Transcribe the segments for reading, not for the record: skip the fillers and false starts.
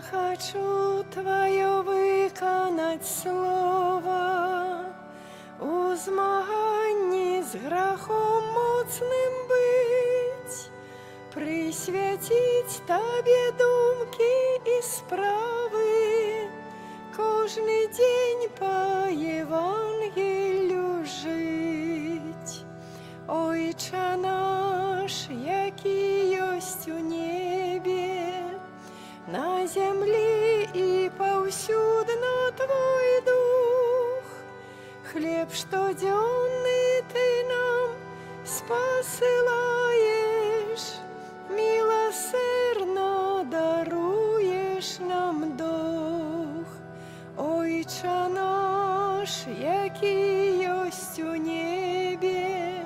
Хачу Тваё выканаць слова, у змаганні з грахом моцным быць, прысвяціць Табе думкі і справы, кожны дзень па Евангеллю жыць. Ойча наш, які ёсць у небе, на зямлі і паўсюдна Твой дух. Хлеб штодзённы Ты нам спасылаеш, міласэрна даруеш нам доўг. Ойча наш, які ёсць у небе,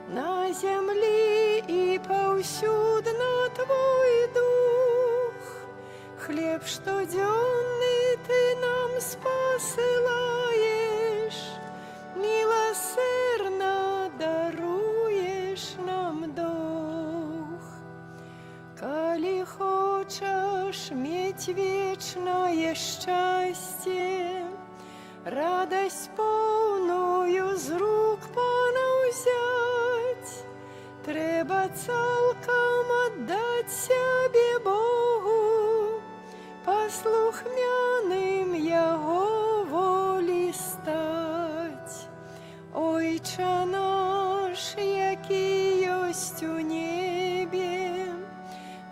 на зямлі і паўсюдна Твой дух. Хлеб штодзённы Ты нам спасылаеш, міласэрна даруеш нам доўг. Калі хочаш мець вечнае шчасце, радасць поўную з рук Пана ўзяць, трэба цалкам аддаць сябе Богу, паслухмяным Яго волі стаць. Ойча наш, які ёсць у небе,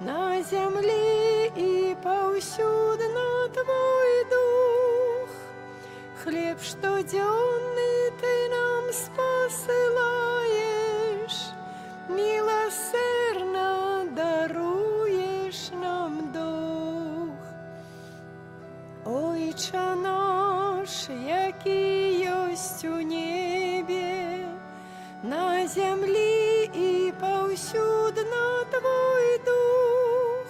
на зямлі і паўсюдна Твой дух. Хлеб штодзённы Ты нам спасылаеш, міласэрна даруеш нам доўг. Ойча наш, які ёсць у небе, на зямлі і паўсюдна Твой дух.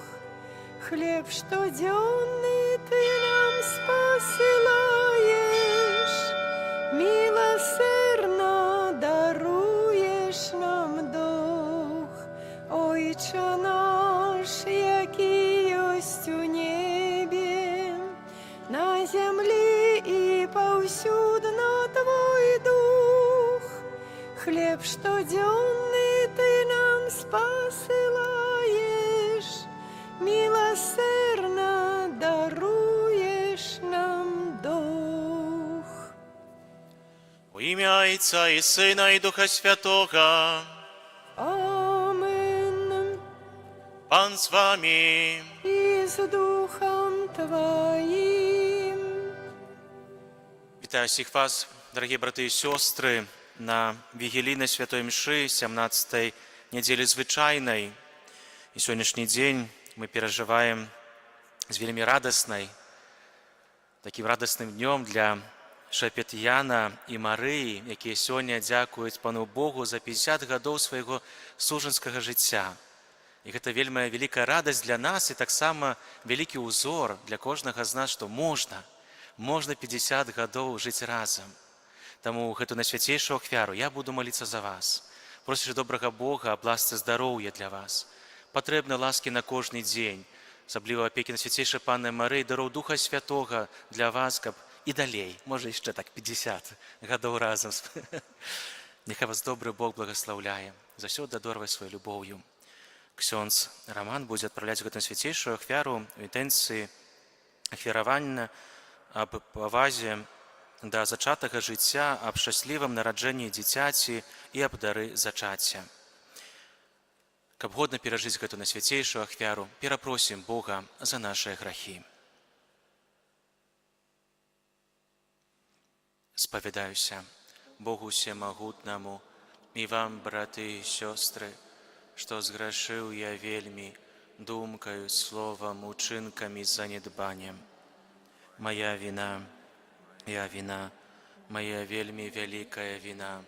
Хлеб штодзённы Ты нам спасылаеш, міласэрна даруеш нам доўг. Ойча наш, які ёсць у небе, на зямлі і паўсюдна Твой дух. Хлеб штодзённы Ты нам спасылаеш, міласэрна даруеш нам доўг. У імя Айца і Сына, і Духа Святога. Амен. Пан з вамі. І з духам Тваім. Вітаю ўсіх вас, дарагія браты і сёстры, на вігілійнай святой Імшы 17-й нядзелі звычайнай. І сённяшні дзень мы перажываем з вельмі радаснай, такім радасным днём для Шапет Яна і Марыі, якія сёння дзякуюць Пану Богу за 50 гадоў свайго сужанскага жыцця. І гэта вельмі вялікая радасць для нас і таксама вялікі ўзор для кожнага з нас, што можна 50 гадоў жыць разам. Таму гэту найсвяцейшую ахвяру я буду маліцца за вас, просячы добрага Бога аб ласцы здароўя для вас. Патрэбны ласкі на кожны дзень, асабліва апекі Найсвяцейшай Панны Марыі, дароў Духа Святога для вас, каб і далей, можа, яшчэ так 50 гадоў разам. Няхай вас добры Бог благаслаўляе, заўсёды адорвае сваёй любоўю. Ксёндз Раман будзе адпраўляць гэту свяцейшую ахвяру ў інтэнцыі ахвяравання аб павазе да зачатага жыцця, аб шчаслівым нараджэнні дзіцяці і аб дары зачацця. Каб годна перажыць гэту найсвяцейшую ахвяру, перапросім Бога за нашыя грахі. Спавядаюся Богу Усемагутнаму і вам, браты і сёстры, што зграшыў я вельмі думкаю, словам, учынкам і занядбаннем. Мая віна, я віна, мая вельмі вялікая віна.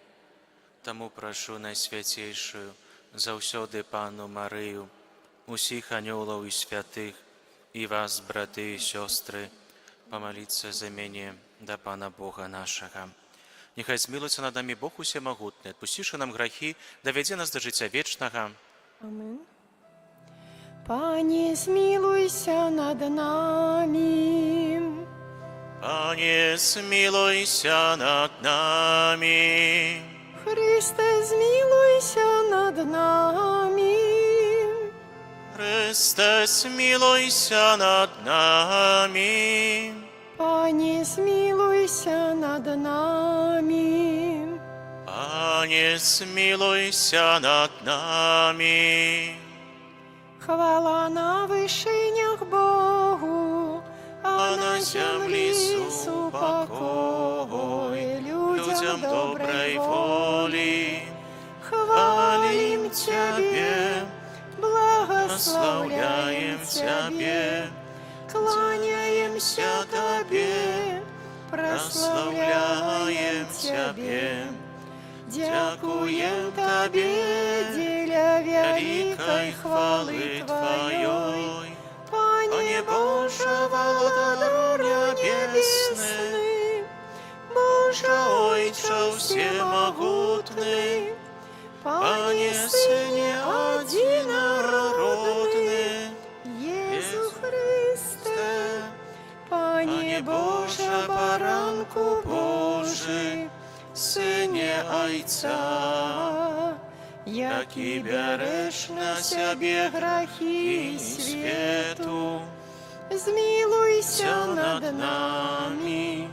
Таму прашу Найсвяцейшую, заўсёды Панну Марыю, усіх анёлаў і святых, і вас, браты і сёстры, памаліцца за мяне да Пана Бога нашага. Няхай змілуецца над намі Бог Усемагутны, адпусціўшы нам грахі, давядзе нас да жыцця вечнага. Амен. Пане, змілуйся над намі. Пане, змілуйся над намі. Хрысце, змілуйся над намі. Хрысце, змілуйся над намі. Пане, змілуйся над намі. Пане, змілуйся над намі. Хвала на вышынях Богу, а на зямлі супакой людзям добрай волі. Хвалім Цябе, Благаслаўляем благаслаўляем Цябе, Цябе, кланяемся Табе, праслаўляем праслаўляем Цябе. Цябе. Дзякуем Табе дзеля вялікай хвалы Тваёй. Пане Пане Божа, Божа, Валадару Валадару нябесны, нябесны, Божа, Ойча Ойча ўсемагутны, ўсемагутны, Пане Пане Сыне Сыне адзінародны, адзінародны, Езу Езу Хрысце, Пане Пане Божа, Божа, Баранку Баранку Божы, Божы, Сыне Айца, які бярэш на сябе грахі і свету, свету, змілуйся над над намі. намі,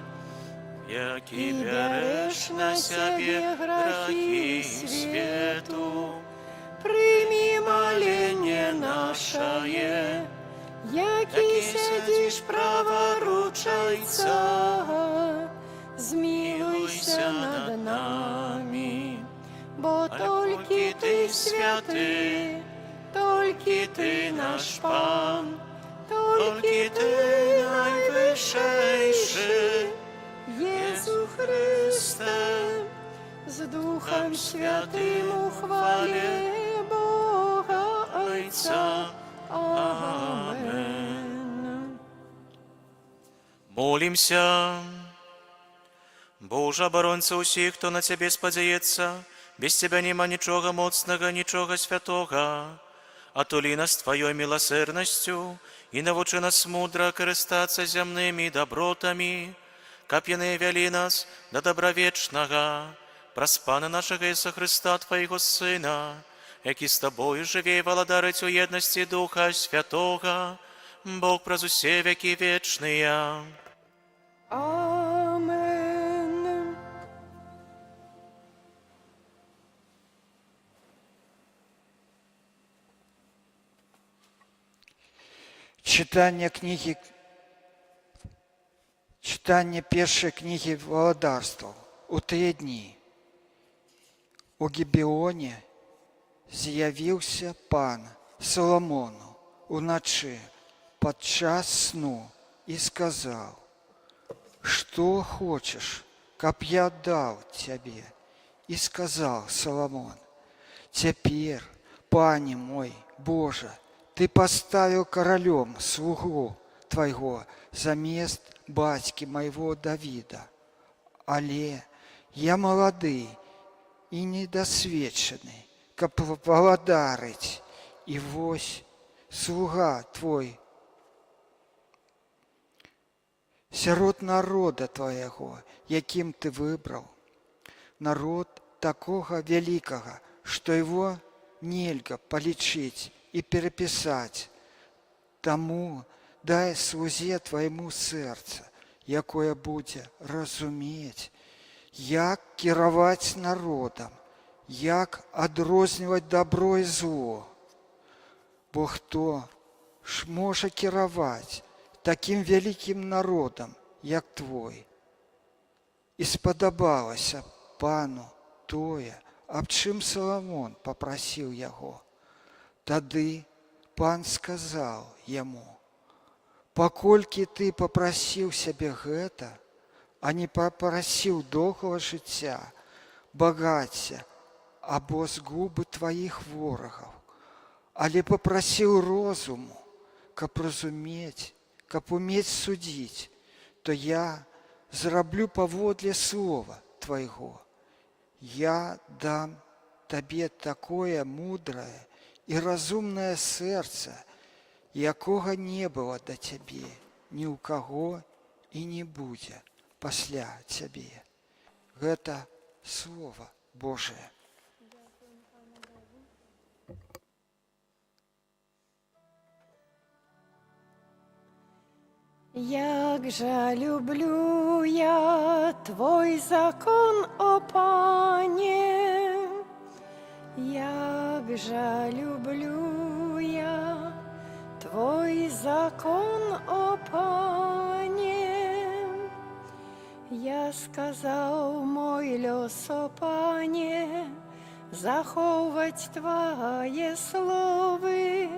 які І бярэш на сябе грахі свету, Прымі маленне маленне нашае, нашае, які які сядзіш сядзіш праваруч праваруч Айца, Айца, змілуйся змілуйся над над намі, намі. Бо Але толькі толькі Ты Ты святы, святы, толькі Ты Ты наш наш Пан, Пан, толькі толькі Ты Ты найвышэйшы, найвышэйшы, Езу Езу Хрысце, Хрысце, з Духам Духам Святым Святым у у хвале хвале Бога Айца. Айца. Амэн. Молімся. Божа, абаронца ўсіх, хто на Цябе спадзяецца, без Цябе няма нічога моцнага, нічога святога. Атулі нас Тваёй міласэрнасцю і навучы нас мудра карыстацца зямнымі дабротамі, каб яны вялі нас да дабра вечнага. Праз Пана нашага Ісуса Хрыста, Твайго Сына, які з Табою жыве і валадарыць у еднасці Духа Святога, Бог праз усе вякі вечныя. Амэн. Чытанне першай кнігі Валадарстваў. У тыя дні у Гібеоне з'явіўся Пан Саламону уначы падчас сну і сказаў: «Што хочаш, каб я даў цябе?» І сказаў Саламон: «Цяпер, Пане мой Божа, ты паставіў каралём слугу твайго замест бацькі майго Давіда. Але я малады і недасведчаны, каб валадарыць, і вось слуга твой сярод народа твайго, якім ты выбраў, народ такога вялікага, што яго нельга палічыць і перапісаць. Таму дай слузе твайму сэрца, якое будзе разумець, як кіраваць народам, як адрозніваць дабро і зло. Бо хто ж можа кіраваць такім вялікім народам, як твой?» І спадабалася Пану тое, аб чым Саламон папрасіў яго. Тады Пан сказаў яму: «Паколькі ты папрасіў сябе гэта, а не папрасіў доўгага жыцця, багацця або згубы тваіх ворагаў, але папрасіў розуму, каб разумець, каб умець судзіць, то я зраблю паводле слова твайго. Я дам табе такое мудрае і разумнае сэрца, якога не было да цябе ні ў каго і не будзе пасля цябе. Гэта Слова Божае. Як жа люблю я Твой закон, о Пане, як жа люблю я Твой закон, о Пане. Я сказаў мой лёс, о Пане, захоўваць Твае словы.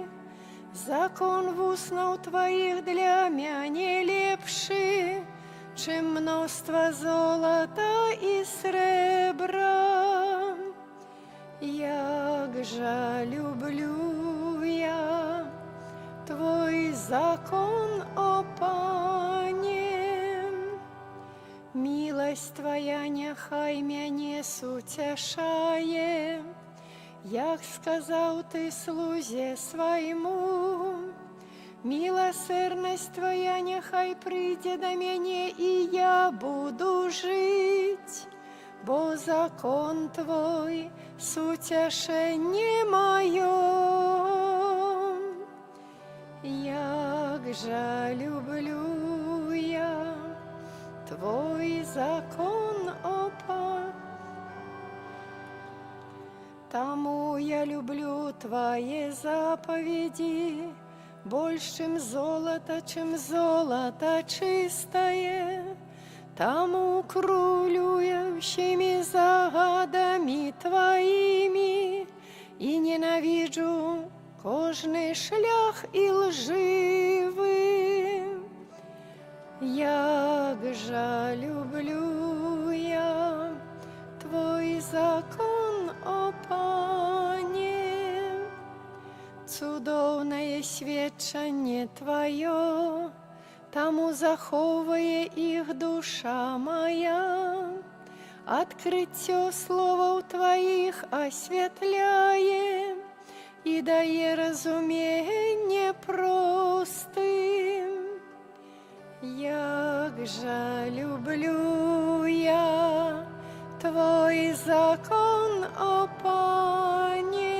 Закон вуснаў Тваіх для мяне лепшы, чым мноства золата і срэбра. Як жа люблю я Твой закон, о Пане. Міласць Твая няхай мяне суцяшае, як сказаў Ты слузе свайму. Міласэрнасць Твая няхай прыйдзе да мяне, і я буду жыць, бо закон Твой суцяшэнне маё. Як жа люблю я Твой закон, о Пане. Таму я люблю Твае запаведзі, больш, чым золата чыстае. Таму крулю я ўсімі загадамі Тваімі і ненавіджу кожны шлях ілжывы. Як жа люблю я Твой закон, о Пане. Цудоўнае сведчанне Тваё, таму захоўвае іх душа мая. Адкрыццё словаў Тваіх асвятляе і дае разуменне простым. Як жа люблю я Твой закон, о Пане.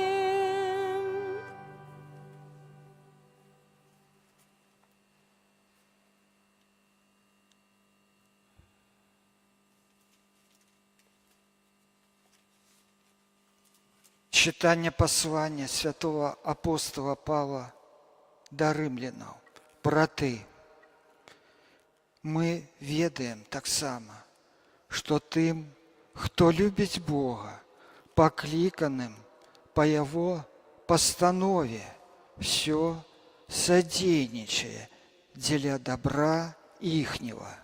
Чытанне паслання святога апостала Паўла да рымлянаў. Браты, мы ведаем таксама, што тым, хто любіць Бога, пакліканым па Яго пастанове, усё садзейнічае дзеля дабра іхняга.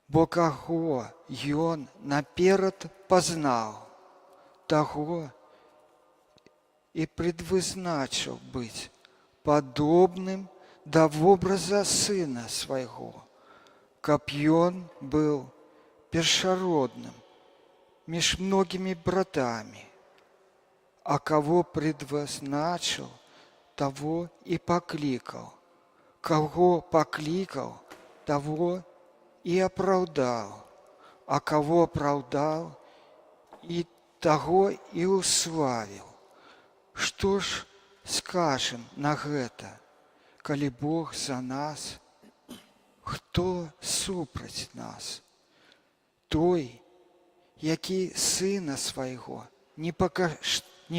Бо каго Ён наперад пазнаў, таго і прадвызначыў быць падобным да вобраза Сына Свайго, каб Ён быў першародным між многімі братамі. А каго прадвызначыў, таго і паклікаў. Каго паклікаў, таго і апраўдаў. А каго апраўдаў, і таго і ўславіў. Што ж скажам на гэта? Калі Бог за нас, хто супраць нас? Той, які Сына Свайго не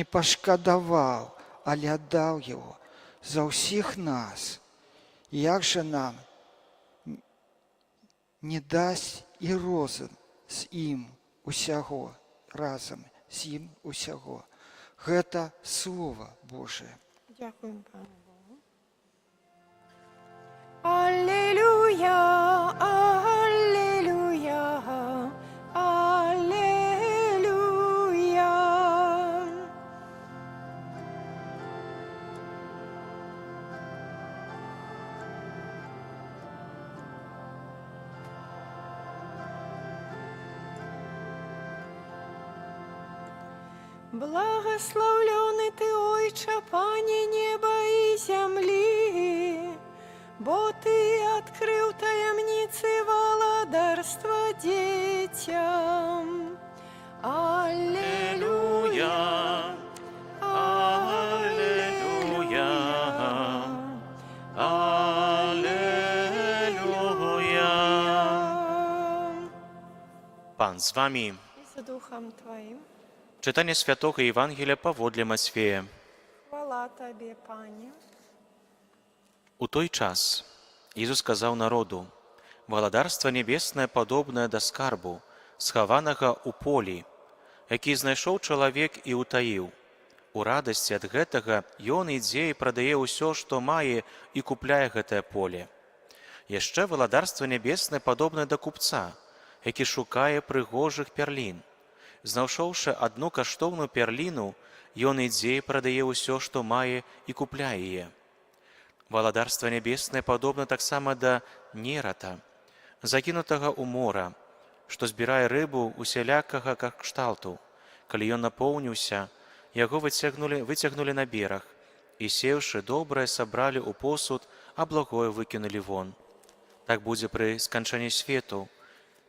пашкадаваў, але аддаў Яго за ўсіх нас, як жа нам не дасць і розам з ім усяго, разам з ім усяго? Гэта Слова Божае. Дзякуем Пану Богу. Алілуя, алілуя, алілуя. Благаслаўлёны Ты, Ойча, Пане неба і зямлі. Валадарства дзецям. Алілуя, Алілуя, Алілуя. Пан з вамі. І з духам Тваім. Чытанне святога Евангелля паводле Мацвея. Хвала Табе, Пане. У той час Езус сказаў народу: «Валадарства нябеснае падобнае да скарбу, схаванага ў полі, які знайшоў чалавек і ўтаіў. У радасці ад гэтага ён ідзе і прадае ўсё, што мае, і купляе гэтае поле. Яшчэ валадарства нябеснае падобнае да купца, які шукае прыгожых пярлін. Знайшоўшы адну каштоўную пярліну, ён ідзе і прадае ўсё, што мае, і купляе яе. Валадарства нябеснае падобна таксама да нерата, закінутага ў мора, што збірае рыбу усялякага кшталту. Калі ён напоўніўся, яго выцягнулі на бераг і, сеўшы, добрае сабралі ў посуд, а благое выкінулі вон. Так будзе пры сканчэнні свету.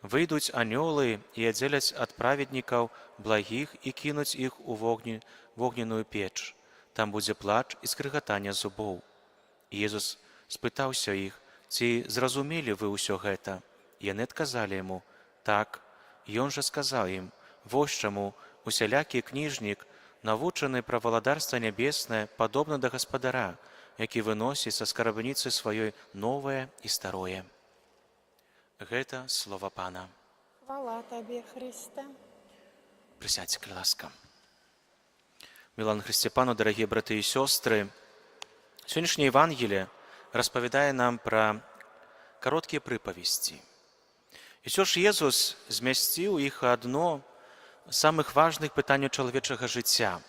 Выйдуць анёлы і аддзеляць ад праведнікаў благіх і кінуць іх у вогненную печ. Там будзе плач і скрыгатанне зубоў». Езус спытаўся іх: «Ці зразумелі вы ўсё гэта?» Яны адказалі яму: «Так». Ён жа сказаў ім: «Вось чаму усялякі кніжнік, навучаны пра валадарства нябеснае, падобны да гаспадара, які выносіць са скарбніцы сваёй новае і старое». Гэта слова Пана. Хвала Табе, Хрысце. Прысядзьце, калі ласка. Мілан Хрысце Пану, дарагія браты і сёстры, сённяшняе Евангелле распавядае нам пра кароткія прыпавесці. І ўсё ж Езус змясціў іх адно з самых важных пытанняў чалавечага жыцця.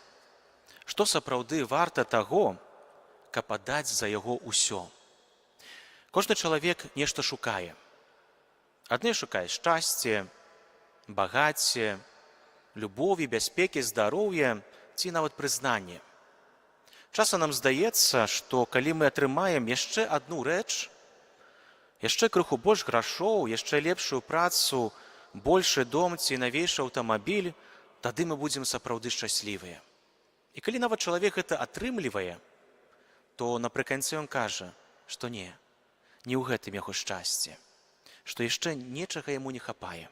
Што сапраўды варта таго, каб аддаць за яго ўсё? Кожны чалавек нешта шукае. Адны шукае шчасце, багацце, любові, бяспекі, здароўя ці нават прызнанне. Часам нам здаецца, што калі мы атрымаем яшчэ адну рэч, яшчэ крыху больш грашоў, яшчэ лепшую працу, большы дом ці навейшы аўтамабіль, тады мы будзем сапраўды шчаслівыя. І калі нават чалавек гэта атрымлівае, то напрыканцы ён кажа, што не ў гэтым яго шчасце, што яшчэ нечага яму не хапае.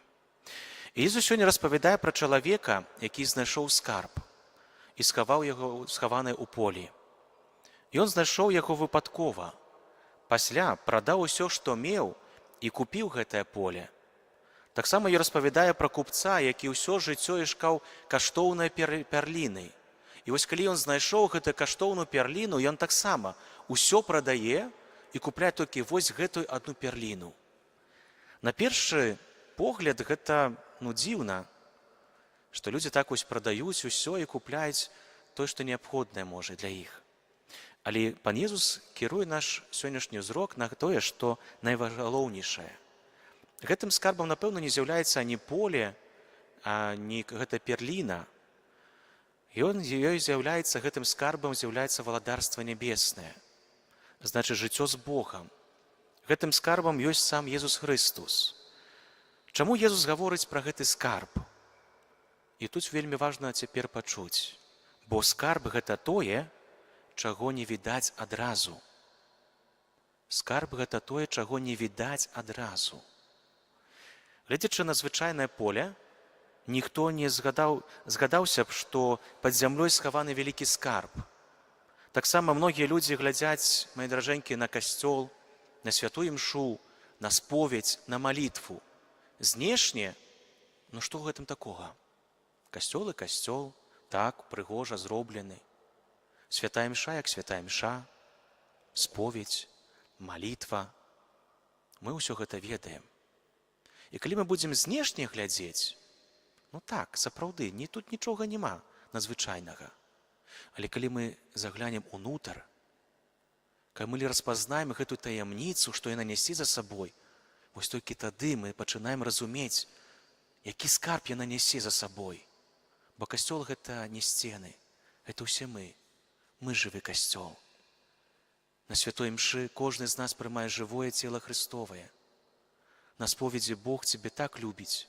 І Езус сёння распавядае пра чалавека, які знайшоў скарб і схаваў яго, схаваны ў полі. Ён знайшоў яго выпадкова. Пасля прадаў усё, што меў, і купіў гэтае поле. Таксама ён распавядае пра купца, які ўсё жыццё ішкаў каштоўнай пярліны. І вось калі ён знайшоў гэтую каштоўную пярліну, ён таксама ўсё прадае і купляе толькі вось гэтую адну пярліну. На першы погляд гэта, ну, дзіўна, што людзі так вось прадаюць усё і купляюць тое, што неабходнае, можа, для іх. Але пан Езус кіруе наш сённяшні зрок на тое, што найважалоўнейшае. Гэтым скарбам, напэўна, не з'яўляецца ані поле, а не гэта перліна. Ён ёй з'яўляецца, гэтым скарбам з'яўляецца валадарства нябеснае. Значыць, жыццё з Богам. Гэтым скарбам ёсць сам Езус Хрыстус. Чаму Езус гаворыць пра гэты скарб? І тут вельмі важна цяпер пачуць. Бо скарб гэта тое, чаго не відаць адразу. Скарб гэта тое, чаго не відаць адразу. Гледзячы на звычайнае поле, ніхто не згадаўся б, што пад зямлёй схаваны вялікі скарб. Таксама многія людзі глядзяць, мае даражэнькія, на касцёл, на святую імшу, на споведзь, на малітву. Знешне, ну што ў гэтым такога? Касцёл і касцёл, так, прыгожа зроблены. Святая імша як святая імша, споведзь, малітва. Мы ўсё гэта ведаем. І калі мы будзем знешне глядзець, ну так, сапраўды, ні, тут нічога няма надзвычайнага. Але калі мы заглянем унутр, калі мы распазнаем гэту таямніцу, што яна нясе за сабой, вось толькі тады мы пачынаем разумець, які скарб яна нясе за сабой. Бо касцёл гэта не сцены, гэта ўсе мы. Мы жывы касцёл. На святой імшы кожны з нас прымае жывое цело Хрыстовае. На споведзі Бог цябе так любіць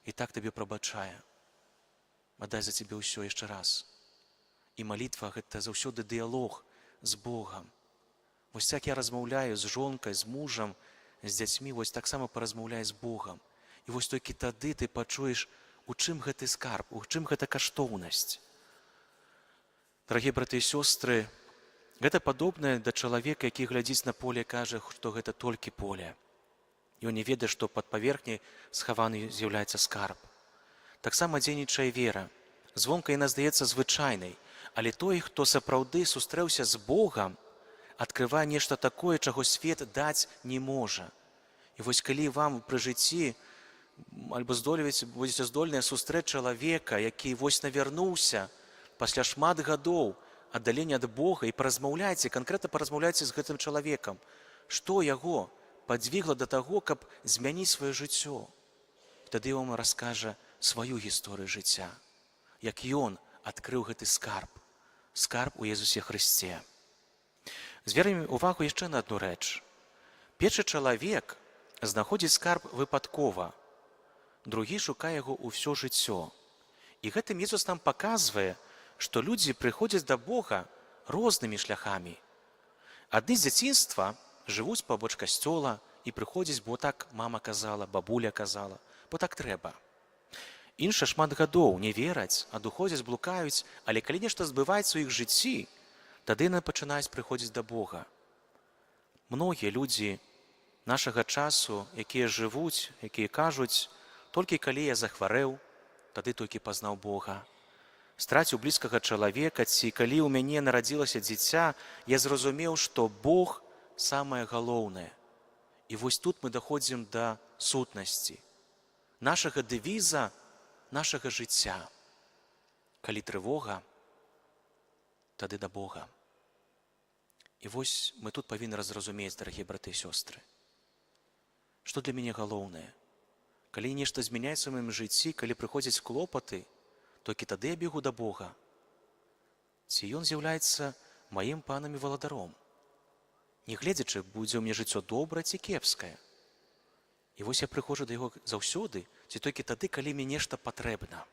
і так табе прабачае. Аддай за цябе ўсё яшчэ раз. І малітва — гэта заўсёды дыялог з Богам. Вось як я размаўляю з жонкай, з мужам, з дзяцьмі, вось таксама паразмаўляй з Богам. І вось толькі тады ты пачуеш, у чым гэты скарб, у чым гэта каштоўнасць. Дарагія браты і сёстры, гэта падобнае да чалавека, які глядзіць на поле, кажа, што гэта толькі поле. Ён не ведае, што пад паверхняй схаваны з'яўляецца скарб. Таксама дзейнічае вера. Звонка яна здаецца звычайнай, але той, хто сапраўды сустрэўся з Богам, адкрывае нешта такое, чаго свет даць не можа. І вось калі вам пры жыцці альбо здолевеце, будзеце здольныя сустрэць чалавека, які вось навярнуўся пасля шмат гадоў аддалення ад Бога, і паразмаўляйце, канкрэтна паразмаўляйце з гэтым чалавекам, што яго падвігла да таго, каб змяніць сваё жыццё. Тады вам раскажа сваю гісторыю жыцця, як ён адкрыў гэты скарб, скарб у Езусе Хрысце. Звернем увагу яшчэ на одну рэч. Першы чалавек знаходзіць скарб выпадкова, другі шукае яго ўсё жыццё. І гэтым Езус нам паказвае, што людзі прыходзяць да Бога рознымі шляхамі. Адны з дзяцінства жывуць пабоч касцёла і прыходзяць, бо так мама казала, бабуля казала, бо так трэба. Іншыя шмат гадоў не вераць, адыходзяць, блукаюць, але калі нешта збываецца ў іх жыцці, тады яны пачынаюць прыходзіць да Бога. Многія людзі нашага часу, якія жывуць, якія кажуць: «Толькі калі я захварэў, тады толькі пазнаў Бога. Страціў блізкага чалавека ці калі ў мяне нарадзілася дзіця, я зразумеў, што Бог самае галоўнае». І вось тут мы даходзім да сутнасці нашага дэвіза, нашага жыцця. Калі трывога, тады да Бога. І вось мы тут павінны зразумець, дарагія браты і сёстры, што для мяне галоўнае. Калі нешта змяняецца ў маім жыцці, калі прыходзяць клопаты, толькі тады я бегу да Бога. Ці ён з'яўляецца маім панам і валадаром? Не гледзячы, будзе ў мне жыццё добра ці кепскае. І вось я прыходжу да яго заўсёды ці толькі тады, калі мне нешта патрэбна.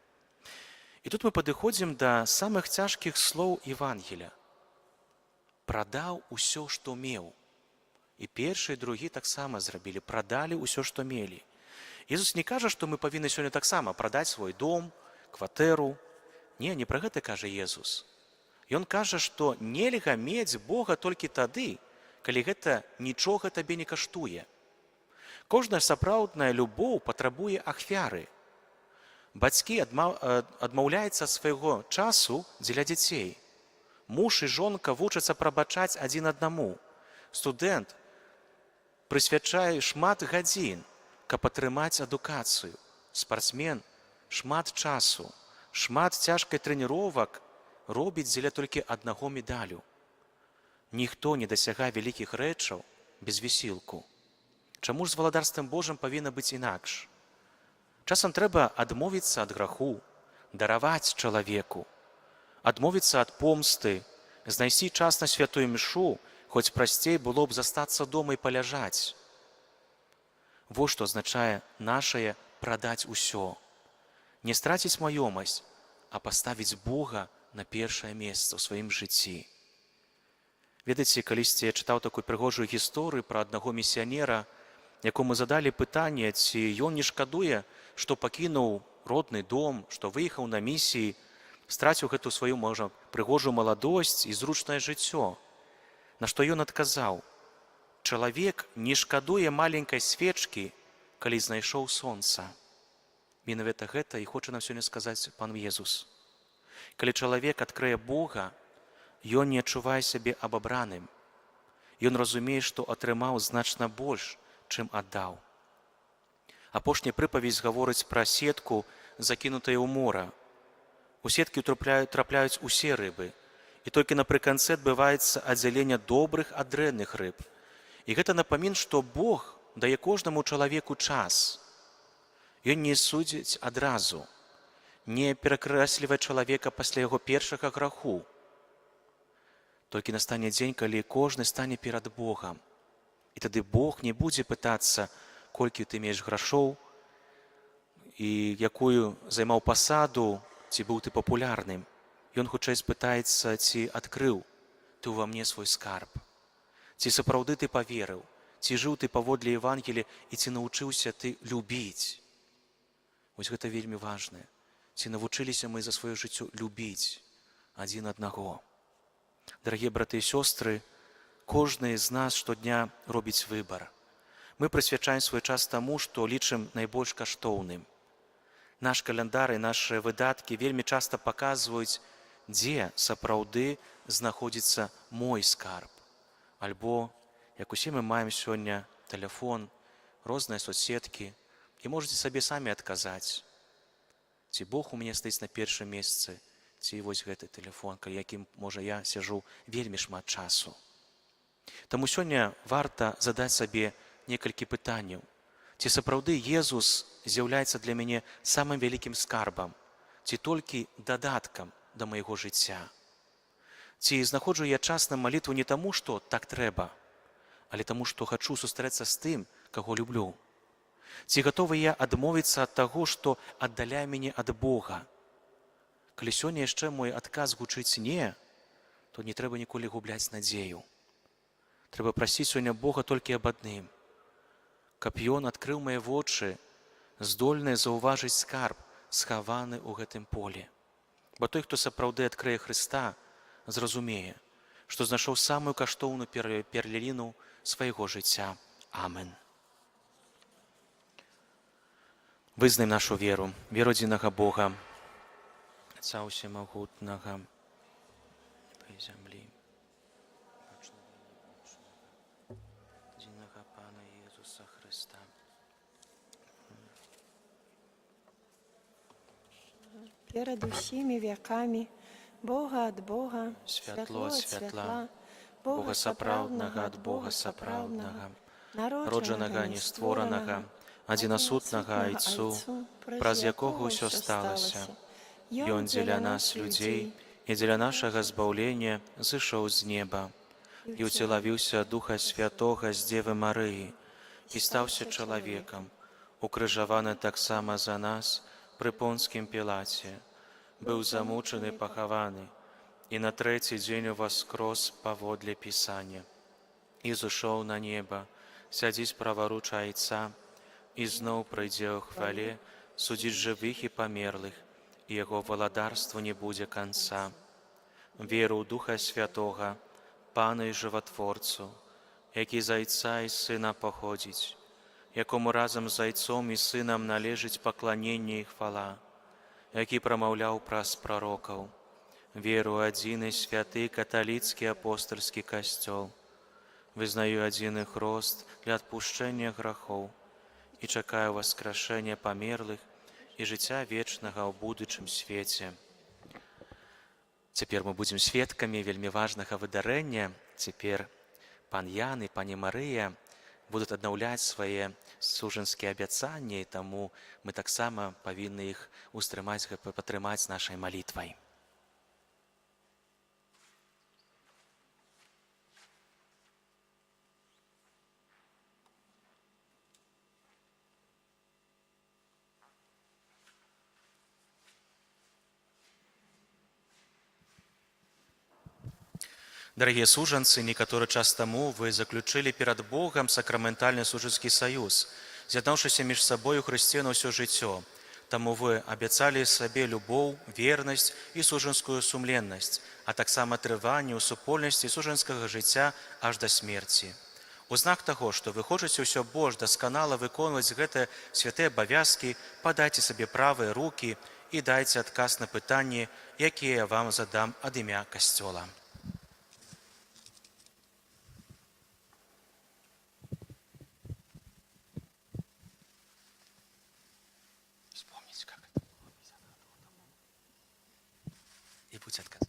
І тут мы падыходзім да самых цяжкіх слоў Евангеля. Прадаў усё, што меў. І першы, і другі таксама зрабілі, прадалі ўсё, што мелі. Езус не кажа, што мы павінны сёння таксама прадаць свой дом, кватэру. Не, не пра гэта кажа Езус. Ён кажа, што нельга мець Бога толькі тады, калі гэта нічога табе не каштуе. Кожная сапраўдная любоў патрабуе ахвяры. Бацькі адмаўляюцца ад свайго часу дзеля дзяцей. Муж і жонка вучацца прабачаць адзін аднаму. Студэнт прысвячае шмат гадзін, каб атрымаць адукацыю. Спартсмен шмат часу, шмат цяжкай трэніровак робіць дзеля толькі аднаго медалю. Ніхто не дасягае вялікіх рэчаў без высілку. Чаму ж з валадарствам Божым павінна быць інакш? Часам трэба адмовіцца ад граху, дараваць чалавеку, адмовіцца ад помсты, знайсці час на святую мшу, хоць прасцей было б застацца дома і паляжаць. Вось што азначае нашае прадаць усё. Не страціць маёмасць, а паставіць Бога на першае месца ў сваім жыцці. Ведаеце, калісьці я чытаў такую прыгожую гісторыю пра аднаго місіянера, якому задалі пытанне, ці ён не шкадуе, што пакінуў родны дом, што выехаў на місіі, страціў гэту сваю, можа, прыгожую маладосць і зручнае жыццё. На што ён адказаў: «Чалавек не шкадуе маленькай свечкі, калі знайшоў сонца». Менавіта гэта і хоча нам сёння сказаць пан Езус. Калі чалавек адкрые Бога, ён не адчувае сябе абабраным. Ён разумее, што атрымаў значна больш, чым аддаў. Апошняя прыпавесць гаворыць пра сетку, закінутую ў мора. У сеткі трапляюць усе рыбы, і толькі напрыканцы адбываецца аддзяленне добрых ад дрэнных рыб. І гэта напамін, што Бог дае кожнаму чалавеку час. Ён не судзіць адразу, не перакрэслівае чалавека пасля яго першага граху. Толькі настане дзень, калі кожны стане перад Богам. І тады Бог не будзе пытацца, колькі ты мееш грашоў і якую займаў пасаду, ці быў ты папулярным. Ён хутчэй спытаецца, ці адкрыў ты ўва мне свой скарб. Ці сапраўды ты паверыў, ці жыў ты паводле Евангелія і ці навучыўся ты любіць. Вось гэта вельмі важнае. Ці навучыліся мы за сваё жыццё любіць адзін аднаго. Дарагія браты і сёстры, кожны з нас штодня робіць выбар. Мы прысвячаем свой час таму, што лічым найбольш каштоўным. Наш каляндар і нашы выдаткі вельмі часта паказваюць, дзе сапраўды знаходзіцца мой скарб. Альбо, як усе мы маем сёння тэлефон, розныя соцсеткі, і можаце сабе самі адказаць, ці Бог у мяне стаіць на першым месцы, ці вось гэты тэлефон, каля якім, можа, я сяжу вельмі шмат часу. Таму сёння варта задаць сабе некалькі пытанняў. Ці сапраўды Езус з'яўляецца для мяне самым вялікім скарбам, ці толькі дадаткам да майго жыцця? Ці знаходжу я час на малітву не таму, што так трэба, але таму, што хачу сустрэцца з тым, каго люблю? Ці гатовы я адмовіцца ад таго, што аддаляе мяне ад Бога? Калі сёння яшчэ мой адказ гучыць не, то не трэба ніколі губляць надзею. Трэба прасіць сёння Бога толькі аб адным, каб ён адкрыў мае вочы, здольныя заўважыць скарб, схаваны ў гэтым полі. Бо той, хто сапраўды адкрые Хрыста, зразумее, што знайшоў самую каштоўную перліну свайго жыцця. Амен. Вызнаем нашу веру, веру адзінага Бога, Айца Усемагутнага, неба і зямлі, бачнага і нябачнага, адзінага Пана Езуса Хрыста, Перад усімі вякамі, Бога ад Бога, святло ад святла, Бога сапраўднага ад Бога сапраўднага, роджанага, не створанага, адзінасутнага Айцу, праз якога ўсё сталася. Ён дзеля нас, людзей, і дзеля нашага збаўлення зышоў з неба і ўцелавіўся ад Духа Святога з Дзевы Марыі і стаўся чалавекам, укрыжаваны таксама за нас пры Понцкім Пілаце, быў замучаны, пахаваны, і на трэці дзень уваскрос паводле Пісання. І зышоў на неба, сядзіць праваруч Айца, і зноў прыйдзе ў хвале судзіць жывых і памерлых, і яго валадарству не будзе канца. Веру ў Духа Святога, Пана і Жыватворцу, які з Айца і Сына паходзіць, якому разам з Айцом і Сынам належыць пакланенне і хвала, які прамаўляў праз прарокаў. Веру ў адзіны святы каталіцкі апостальскі касцёл, вызнаю адзіны хрост для адпушчэння грахоў і чакаю ўваскрашэння памерлых і жыцця вечнага ў будучым свеце. Цяпер мы будзем сведкамі вельмі важнага выдарэння. Цяпер пан Ян і пані Марыя будуць аднаўляць свае сужанскія абяцанні, і таму мы таксама павінны іх устрымаць, падтрымаць нашай малітвай. Дарагія сужанцы, некаторы час таму вы заключылі перад Богам сакраментальны сужанскі саюз, з'яднаўшыся між сабою Хрысце на ўсё жыццё. Таму вы абяцалі сабе любоў, вернасць і сужанскую сумленнасць, а таксама трыванне ў супольнасці сужанскага жыцця аж да смерці. У знак таго, што вы хочаце ўсё больш дасканала выконваць гэтыя святыя абавязкі, падайце сабе правыя рукі і дайце адказ на пытанні, якія я вам задам ад імя Касцёла. Вспомнить, как это было 50 годов тому. И будь отказ.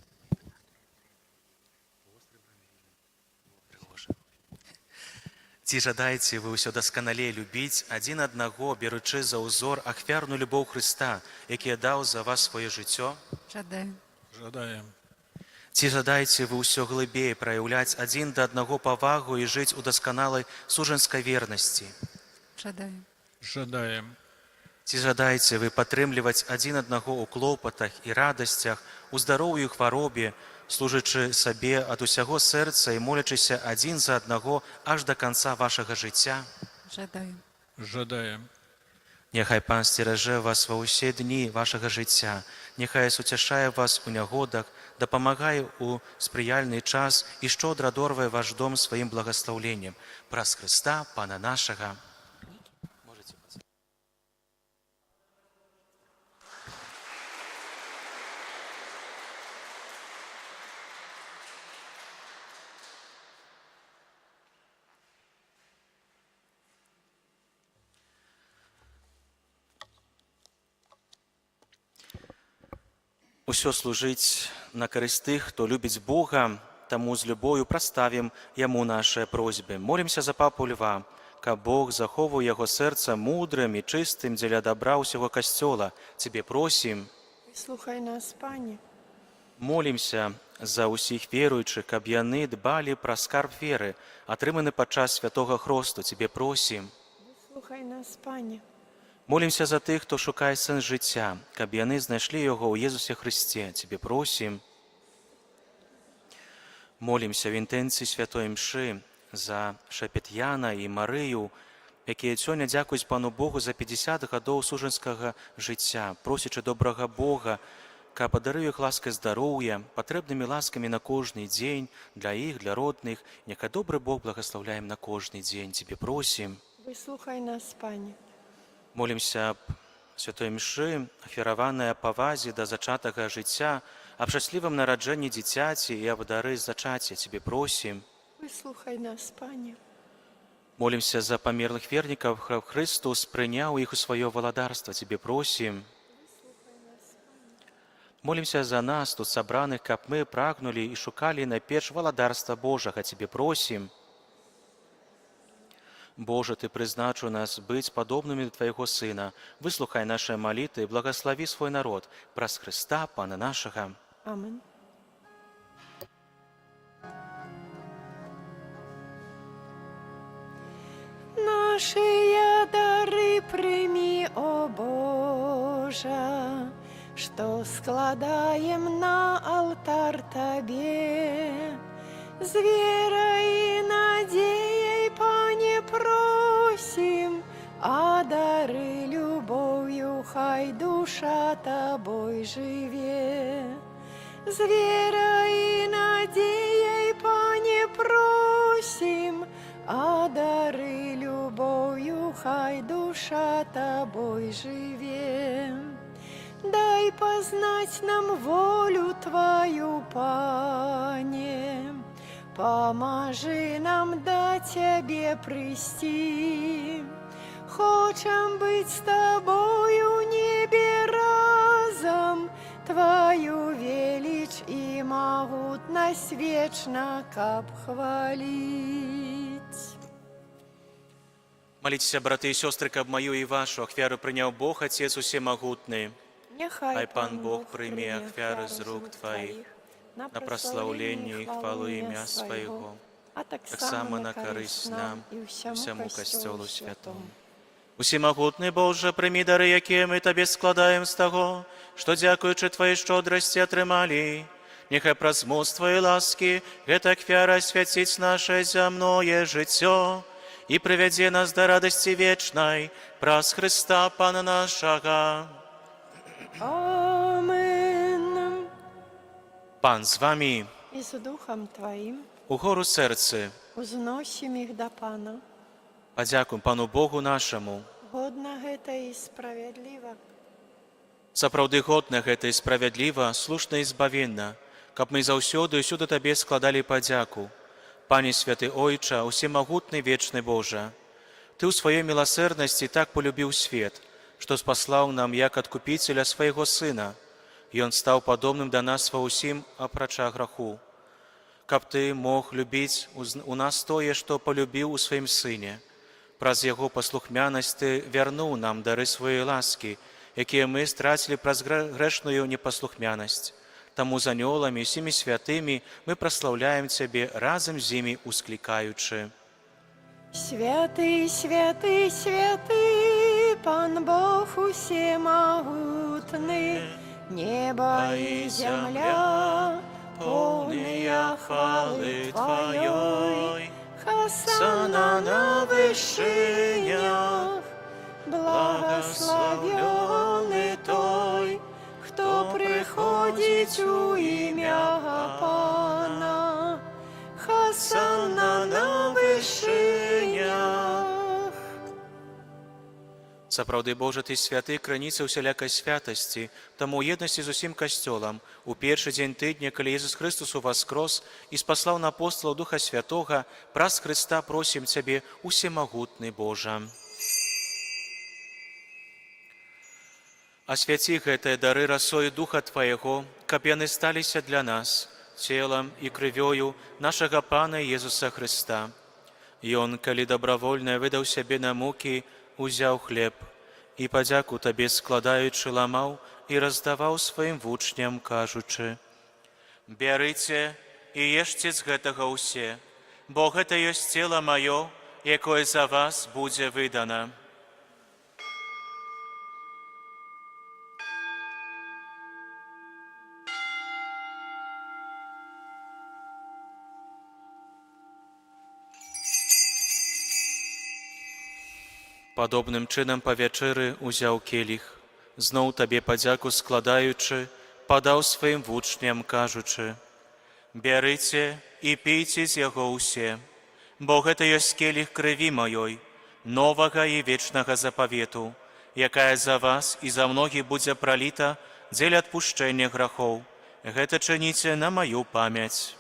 Прыгожа. Ці жадаеце вы ўсё дасканалей любіць адзін аднаго, беручы за ўзор ахвярную любоў Хрыста, які даў за вас сваё жыццё? Жадаем. Жадаем. Ці жадаеце вы ўсё глыбей праяўляць адзін да аднаго павагу і жыць у дасканалай сужанскай вернасці? Жадаем. Жадаем. Ці жадаеце вы падтрымліваць адзін аднаго ў клопатах і радасцях, у здароўі і хваробе, служачы сабе ад усяго сэрца і молячыся адзін за аднаго аж да канца вашага жыцця? Жадаем. Жадаем. Няхай Пан сцеражэ вас ва ўсе дні вашага жыцця, няхай суцяшае вас у нягодах, дапамагае ў спрыяльны час і шчодра адорвае ваш дом сваім благаслаўленнем. Праз Хрыста, Пана нашага. Можаце Усё служыць на карысць тых, хто любіць Бога, таму з любоўю праставім яму нашыя просьбы. Молімся за папу Льва, каб Бог захоўваў яго сэрца мудрым і чыстым дзеля дабра ўсяго касцёла. Цябе просім. Выслухай нас, Пане. Молімся за ўсіх веруючых, каб яны дбалі пра скарб веры, атрыманы падчас святога хросту. Цябе просім. Выслухай нас, Пане. Молімся за тых, хто шукае сэнс жыцця, каб яны знайшлі яго ў Езусе Хрысце. Цябе просім. Молімся ў інтэнцыі святой Імшы за Шапет'яна і Марыю, якія сёння дзякуюць Пану Богу за 50 гадоў сужанскага жыцця, просячы добрага Бога, каб падарыў іх ласкай здароўя, патрэбнымі ласкамі на кожны дзень, для іх, для родных. Няхай добры Бог благаслаўляе ім на кожны дзень. Цябе просім. Выслухай нас, Пане. Молімся аб святой Імшы, ахвяраванай павазе да зачатага жыцця, аб шчаслівым нараджэнні дзіцяці і аб дары зачацця. Цябе просім. Выслухай нас, Пане. Молімся за памерлых вернікаў, каб Хрыстус прыняў іх у сваё валадарства. Цябе просім. Молімся за нас, тут сабраных, каб мы прагнулі і шукалі найперш валадарства Божага. Цябе просім. Божа, Ты прызначыў нас быць падобнымі да Твайго Сына. Выслухай нашыя малітвы, благаславі свой народ. Праз Хрыста, Пана нашага. Амен. Нашыя дары прымі, о Божа, што складаем на алтар Табе. З верай і надзеяй, Пане, просім, адары любоўю, хай душа Табой жыве. З верай і надзеяй, Пане, просім, адары любоўю, хай душа Табой жыве. Дай пазнаць нам волю Тваю, Пане, памажы нам да Цябе прыйсці. Хочам быць з Табою ў небе разам, Тваю веліч і магутнасць вечна каб хваліць. Маліцеся, браты і сёстры, каб маю і вашу ахвяру прыняў Бог, Айцец усемагутны. Няхай Хай Пан Бог прыме ахвяры з рук Тваіх на на праслаўленне і хвалу імя Свайго, а таксама на карысць нам і і ўсяму ўсяму Касцёлу Касцёлу святому. святому. Усемагутны Божа, прымі дары, якія мы Табе складаем з таго, што, дзякуючы Тваёй шчодрасці, атрымалі. Няхай праз моц Тваёй ласкі гэта ахвяра асвяціць наша зямное жыццё і прывядзе нас да радасці вечнай праз Хрыста Пана нашага. Амен. Пан з вамі. І з духам Тваім. Угору сэрцы. Узносім іх да Пана. Падзякуем Пану Богу нашаму. Годна гэта і справядліва. Сапраўды годна гэта і справядліва, слушна і збавенна, каб мы заўсёды і ўсюды Табе складалі падзяку. Пане святы Ойча, усемагутны вечны Божа, Ты ў сваёй міласэрнасці так полюбіў свет, што спаслаў нам як адкупіцеля свайго Сына. Ён стаў падобным да нас ва ўсім, апрача граху. Каб Ты мог любіць у нас тое, што палюбіў у сваім Сыне. Праз яго паслухмянасць Ты вярнуў нам дары сваёй ласкі, якія мы страцілі праз грэшную непаслухмянасць. Таму з анёламі і ўсімі святымі мы праслаўляем Цябе, разам з імі усклікаючы. Святы, святы, святы, Пан Бог усемагутны, неба і зямля, поўныя хвалы Тваёй. Хасана на вышынях, благаслаўлёны той, хто прыходзіць у імя Пана. Хасана на вышынях. Сапраўды, Божа, Ты святы, крыніца ўсялякай святасці, таму ў еднасці з усім Касцёлам, у першы дзень тыдня, калі Езус Хрыстус уваскрос і спаслаў на апосталаў Духа Святога, праз Хрыста просім Цябе, усемагутны Божа. Асвяці гэтыя дары расою Духа Твайго, каб яны сталіся для нас целам і крывёю нашага Пана Езуса Хрыста. Ён, калі добравольна выдаў сябе на мукі, узяў хлеб і, падзяку Табе складаючы, ламаў і раздаваў сваім вучням, кажучы: «Бярыце і ешце з гэтага ўсе, бо гэта ёсць цела маё, якое за вас будзе выдана». Падобным чынам па вячэры узяў келіх, зноў Табе падзяку складаючы, падаў сваім вучням, кажучы: «Бярыце і пійце з яго ўсе, бо гэта ёсць келіх крыві маёй, новага і вечнага запавету, якая за вас і за многіх будзе праліта дзеля адпушчэння грахоў. Гэта чыніце на маю памяць».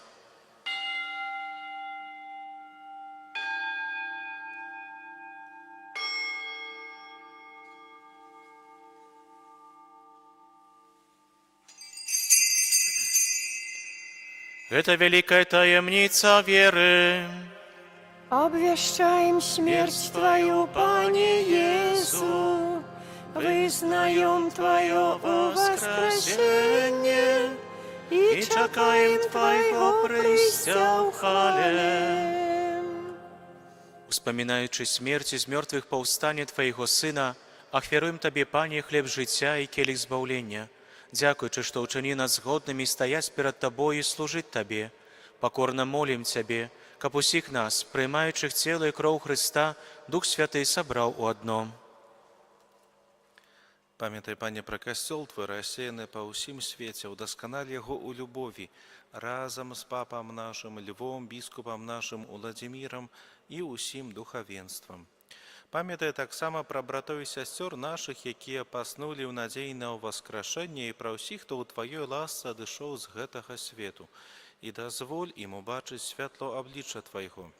Гэта вялікая таямніца веры. Абвяшчаем смерць Тваю, Пане Езу, вызнаём Тваё ўваскрасенне і чакаем Твайго прыйсця ў хвале. Успамінаючы смерць і з мёртвых паўстанне Твайго Сына, ахвяруем Табе, Пане, хлеб жыцця і келіх збаўлення. Дзякуючы, што ўчыніў нас годнымі стаяць перад Табою і служыць Табе. Пакорна молім Цябе, каб усіх нас, прымаючых цела і кроў Хрыста, Дух Святы сабраў у адно. Памятай, Пане, пра Касцёл Твой, рассеяны па ўсім свеце, удасканаль яго ў любові, разам з папам нашым Львом, біскупам нашым Уладзімірам і ўсім духавенствам. Памятай таксама пра братоў і сясцёр нашых, якія паснулі ў надзеі на ўваскрашэнне, і пра ўсіх, хто ў Тваёй ласцы адышоў з гэтага свету, і дазволь ім убачыць святло аблічча Твайго.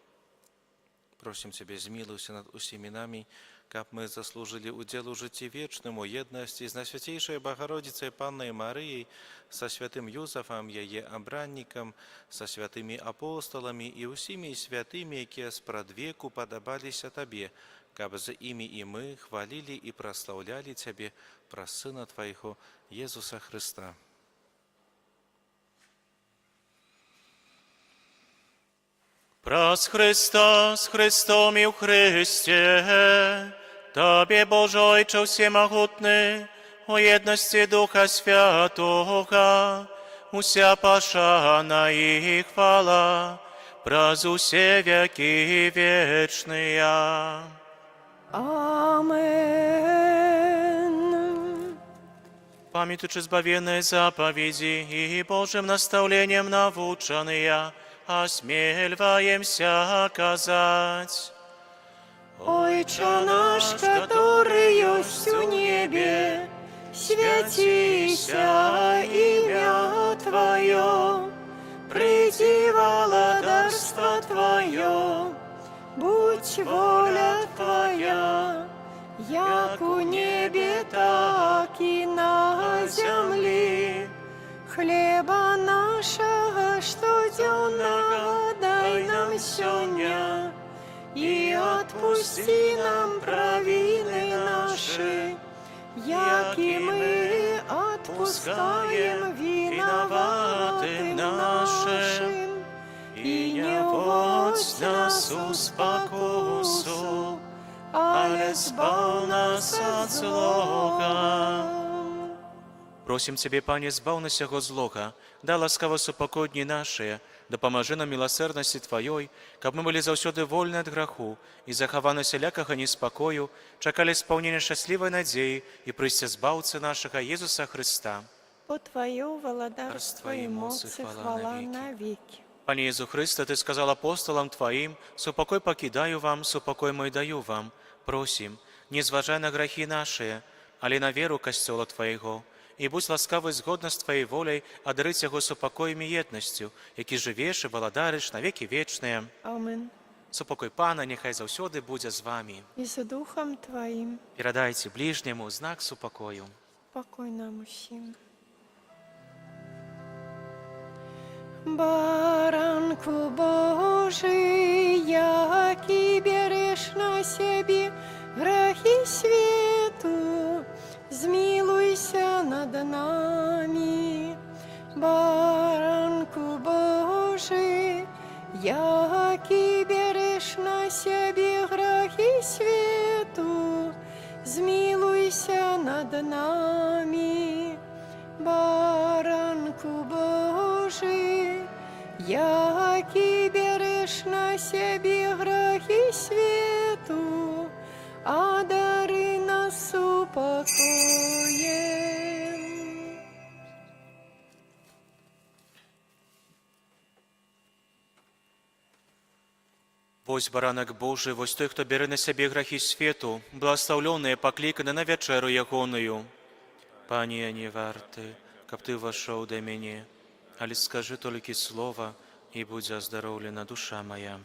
Просім Цябе, змілуйся над усімі намі, каб мы заслужылі ўдзел у жыцці вечным у еднасці з Найсвяцейшай Багародзіцай Паннай Марыяй, са святым Юзафам, яе абраннікам, са святымі апосталамі і ўсімі святымі, якія спрадвеку падабаліся Табе, каб з імі і мы хвалілі і праслаўлялі Цябе праз Сына Твайго Езуса Хрыста. Праз Хрыста, з Хрыстом і ў Хрысце, Табе, Божа Ойча ўсемагутны, у еднасці Духа Святога, уся пашана і хвала, праз усе вякі вечныя. Амен. Памятаючы збавенныя запаведзі і Божым настаўленнем навучаныя, асмельваемся казаць: Ойча наш, каторы ёсць у небе, свяціся імя Тваё, прыйдзі валадарства Тваё, будзь воля Твая, як у небе, так і на зямлі. Хлеба нашага штодзённага дай нам сёння, і адпусці нам правіны нашы, як і мы адпускаем вінаватым нашым, і не ўводзь уводзь нас у спакусу, але збаў нас ад злога. Просім Цябе, Пане, збаў нас усяго злога, дай ласкава супакой дні нашыя, дапамажы нам міласэрнасці Тваёй, каб мы былі заўсёды вольны ад граху і захаваны усялякага неспакою, чакалі спаўнення шчаслівай надзеі і прыйсця Збаўцы нашага Езуса Хрыста. Бо Тваё валадарства і моц і хвала навекі. Пане Езу Хрысце, Ты сказаў апосталам Тваім: «Супакой пакідаю вам, супакой мой даю вам». Просім, не зважай на грахі нашы, але на веру Касцёла Твайго, і будзь ласкавы згодна з Тваёй воляй адарыць яго супакоем і еднасцю, які жывеш і валадарыш на векі вечныя. Амен. Супакой Пана няхай заўсёды будзе з вамі. І з духам Тваім. Перадайце бліжняму знак супакою. Пакой нам усім. Баранку Божы, які бярэш на сябе грахі свету, змілуйся над намі. Баранку Божы, які бярэш на сябе грахі свету, змілуйся над намі. Баранку Божы, які бярэш на сябе грахі свету, адары нас супакоем. Вось Баранак Божы, вось той, хто бярэ на сябе грахі свету, благаслаўлёныя, пакліканы на вячэру Ягоную. Пане, я не варты, каб Ты ўвайшоў да мяне, але скажы толькі слова, і будзе аздароўлена душа мая.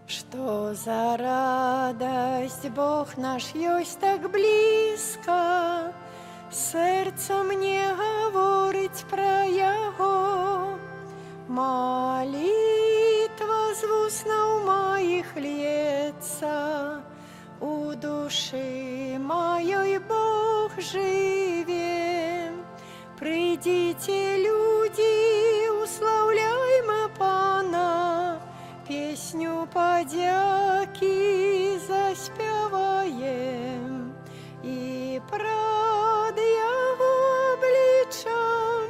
Што за радасць, Бог наш ёсць так блізка, сэрца мне гаворыць пра Яго. Малітва з вуснаў маіх льецца, у душы маёй Бог жыве. Прыйдзіце, людзі, услаўляйма Пана, песню падзякі заспяваем, і прад Яго абліччам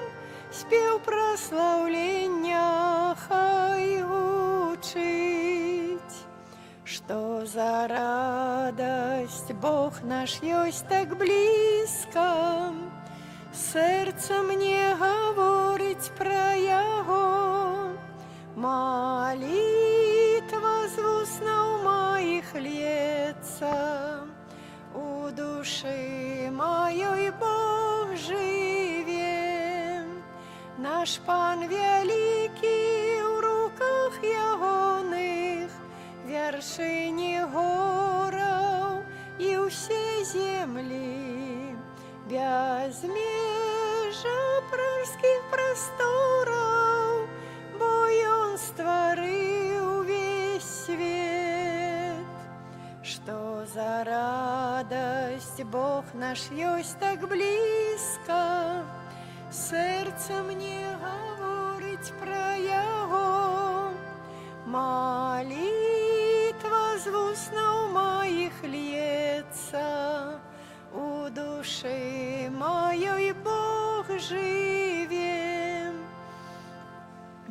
спеў праслаўлення хай гучыць. Што за радасць, Бог наш ёсць так блізка, сэрца мне гаворыць пра Яго. Малітва з вуснаў маіх льецца, у душы маёй Бог жыве. Наш Пан вялікі, у руках Ягоных вяршыні гораў і ўсе землі, бязмежжа прарскіх прастораў, бо Ён стварыў увесь свет. Што за радасць, Бог наш ёсць так блізка, сэрца мне гаворыць пра Яго. Малітва з вуснаў маіх льецца, у душы маёй Бог жыве.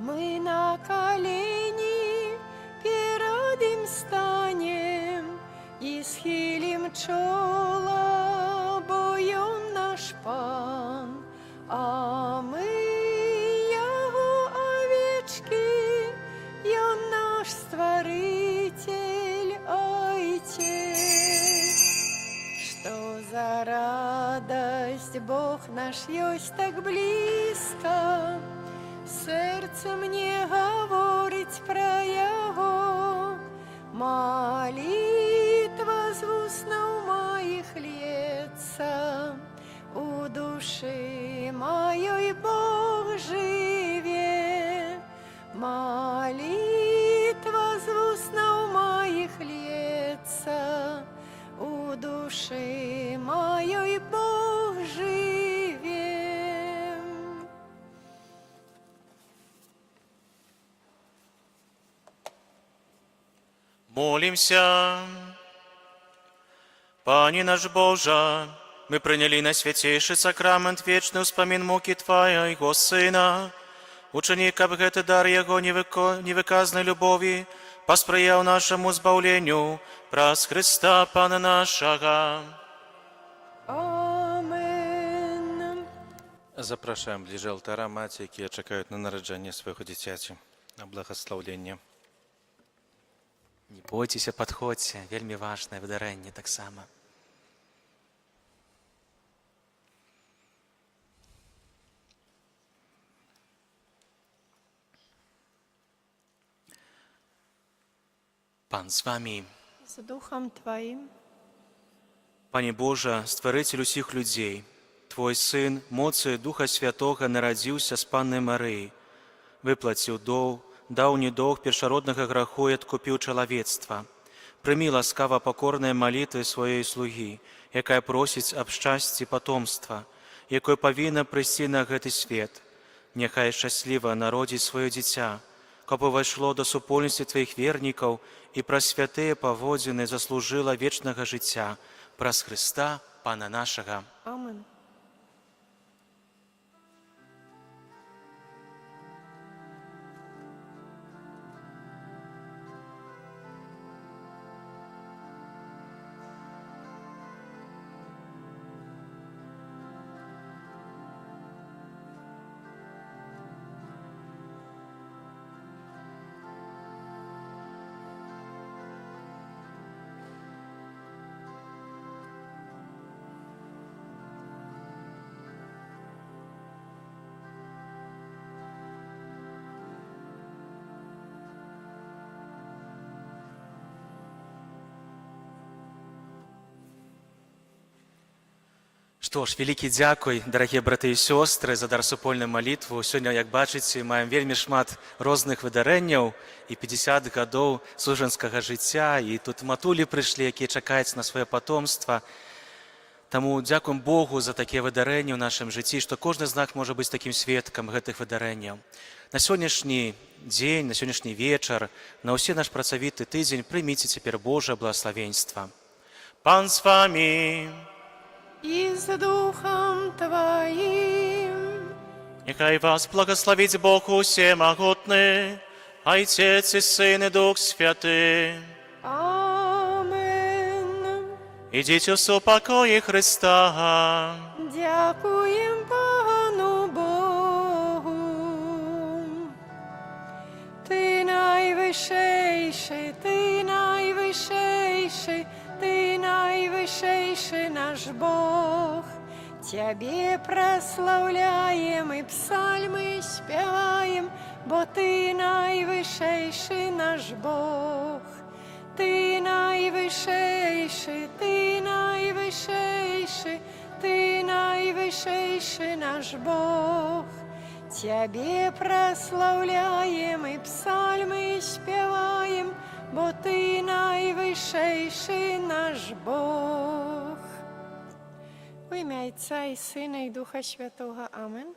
Мы на калені перад ім станем і схілім чола, бо Ён наш Пан, а мы Яго авечкі, Ён наш Стварыцель, Айцец. Што за радасць, Бог наш ёсць так блізка, сэрца мне гаворыць пра Яго. Малітва з вуснаў маіх льецца, у душы маёй Бог жыве. Малітва з вуснаў Молімся. Пане наш Божа, мы прынялі найсвяцейшы сакрамэнт, вечны ўспамін мукі Твайго Сына. Учыні, каб гэты дар Яго невыказнай любові паспрыяў нашаму збаўленню праз Хрыста Пана нашага. Амен. Запрашаем бліжэй алтара маці, якія чакаюць на нараджэнне свайго дзіцяці, на благаслаўленне. Не бойцеся, падходзьце, вельмі важнае выдарэнне таксама. Пан з вамі. З духам Тваім. Пане Божа, стварыцель усіх людзей, Твой Сын моцаю Духа Святога нарадзіўся з Панны Марыі, выплаціў доўг, даўні доўг першароднага граху і адкупіў чалавецтва. Прымі ласкава пакорныя малітвы сваёй слугі, якая просіць аб шчасці патомства, якое павінна прыйсці на гэты свет. Няхай шчасліва народзіць сваё дзіця, каб увайшло да супольнасці Тваіх вернікаў і праз святыя паводзіны заслужыла вечнага жыцця, праз Хрыста, Пана нашага. Амен. Што ж, вялікі дзякуй, дарагія браты і сёстры, за дар супольнай малітву. Сёння, як бачыце, маем вельмі шмат розных выдарэнняў і 50 гадоў сужанскага жыцця, і тут матулі прыйшлі, якія чакаюць на сваё патомства. Таму дзякуем Богу за такія выдарэнні ў нашым жыцці, што кожны з нас можа быць такім сведкам гэтых выдарэнняў. На сённяшні дзень, на сённяшні вечар, на ўсе наш працавіты тыдзень прыміце цяпер Божае благаславенства. Пан з вамі! І з духам Тваім. Няхай вас благаславіць Бог усемагутны, Айцец і Сын і Дух Святы. Амен. Ідзіце ў супакоі Хрыста. Дзякуем Пану Богу. Ты найвышэйшы, Ты найвышэйшы, Ты найвышэйшы наш Бог. Цябе праслаўляем і псальмы спяваем, бо Ты найвышэйшы наш Бог. Ты найвышэйшы, Ты найвышэйшы, Ты найвышэйшы наш Бог. Цябе праслаўляем і псальмы спяваем, бо Ты найвышэйшы наш Бог. У імя Айца і Сына і Духа Святога. Амен.